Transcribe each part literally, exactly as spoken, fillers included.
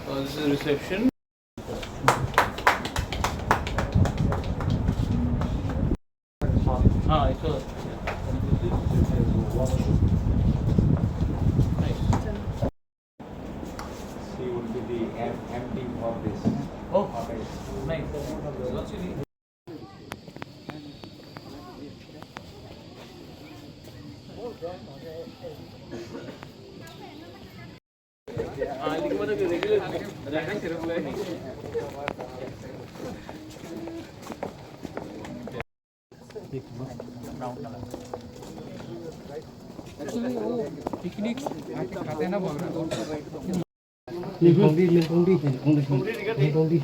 Oh, this is reception. Ah, it's a nice. She would be the M-, M D for this. Oh, nice. Actually, वो picnic खाते हैं ना, बोल रहा हूँ। Lengkong di, lengkong di, lengkong di, lengkong di.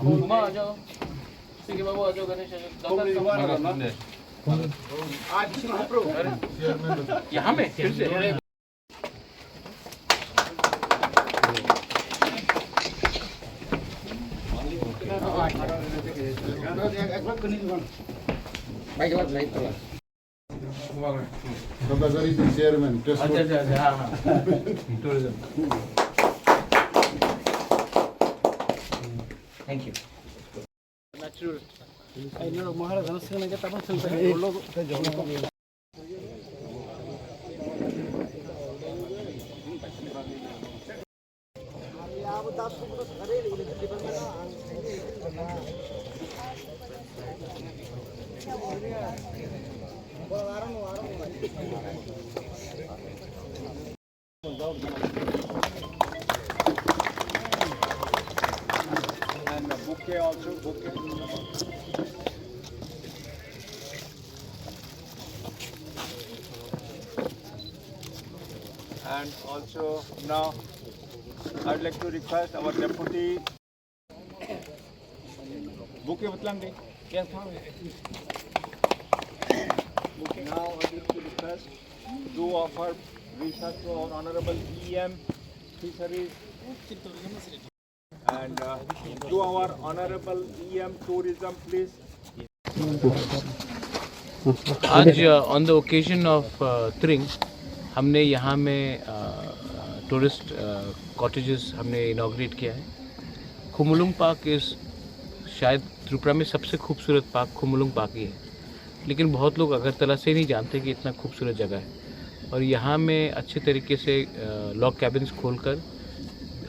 Uma, आ जाओ। ठीक है बाबू, आ जाओ, गणेश, आ जाओ। यहाँ में फिर से। Doctor Gari is the chairman, transport. अच्छा, अच्छा, अच्छा, हाँ, हाँ। Tourism। Thank you। Natural। And bouquet also, bouquet. And also now, I'd like to request our deputy Bouquet botlang de. Yes, come. Bouquet. Now I need to request two of our wishes to our honorable E M Fisheries and, uh, to our honorable E M Tourism, please. आज, uh, on the occasion of, uh, Tring, हमने यहाँ में, uh, tourist, uh, cottages हमने inaugurate किया है। खुमुलुंग park is शायद त्रिपुरा में सबसे खूबसूरत पार्क खुमुलुंग पार्क ही है, लेकिन बहुत लोग अगरतला से नहीं जानते कि इतना खूबसूरत जगह है। और यहाँ में अच्छे तरीके से, अ, log cabins खोलकर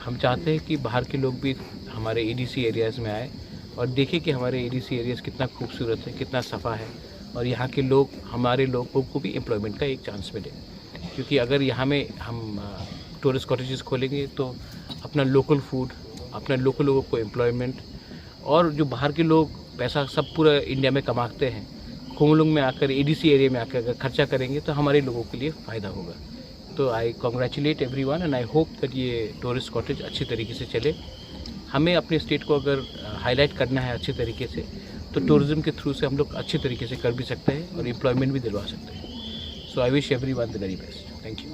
हम चाहते हैं कि बाहर के लोग भी हमारे A D C areas में आए और देखें कि हमारे A D C areas कितना खूबसूरत है, कितना सफ़ा है, और यहाँ के लोग, हमारे लोगों को भी employment का एक chance मिले। क्योंकि अगर यहाँ में हम, अ, tourist cottages खोलेंगे तो अपना local food, अपने local लोगों को employment, और जो बाहर के लोग पैसा सब पूरा इंडिया में कमाते हैं, खुमुलुंग में आकर, A D C area में आकर अगर खर्चा करेंगे तो हमारे लोगों के लिए फ़ायदा होगा। तो I congratulate everyone and I hope that ये tourist cottage अच्छे तरीके से चले। हमें अपने state को अगर, अ, highlight करना है अच्छे तरीके से, तो tourism के through से हम लोग अच्छे तरीके से कर भी सकते हैं और employment भी दिलवा सकते हैं। So I wish everyone the very best. Thank you.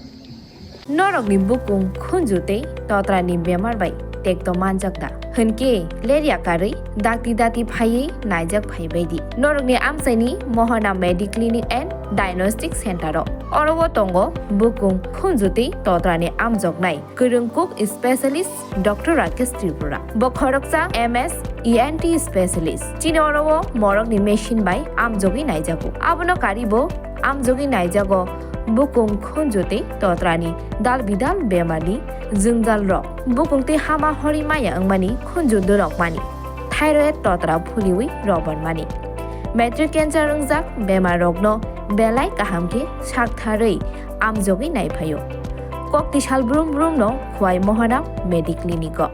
Norokni bukung khunju tei totrani bemar bai tekto manjak da? Hwnkhe lerya karwi dakti dati phaiwi naijak phaibai di norokni amchaini Mohana Mediclinic and Diagnostic Center o. Oro o tongo bukung khunju tei totrani amjoknai kwrwng kuk specialist Doctor Rakesh Tripura. Bo khoroksa M S E N T specialist. Chini oro o morokni machine bai amjogwi naijago. Abono kari bo amjogwi naijago bukung khunju tei totrani dal bidal bemarni jwngjal rok. Bukung tei hama hori maya wngmani khunju dorok mani. Thyroid totra phuliwi robar mani. Matric cancer wngjak bemar rokno belai kaham khe saktharwi amjogwi naiphaio. Kokti sal brum brum no Khwai Mohana Mediclinic o.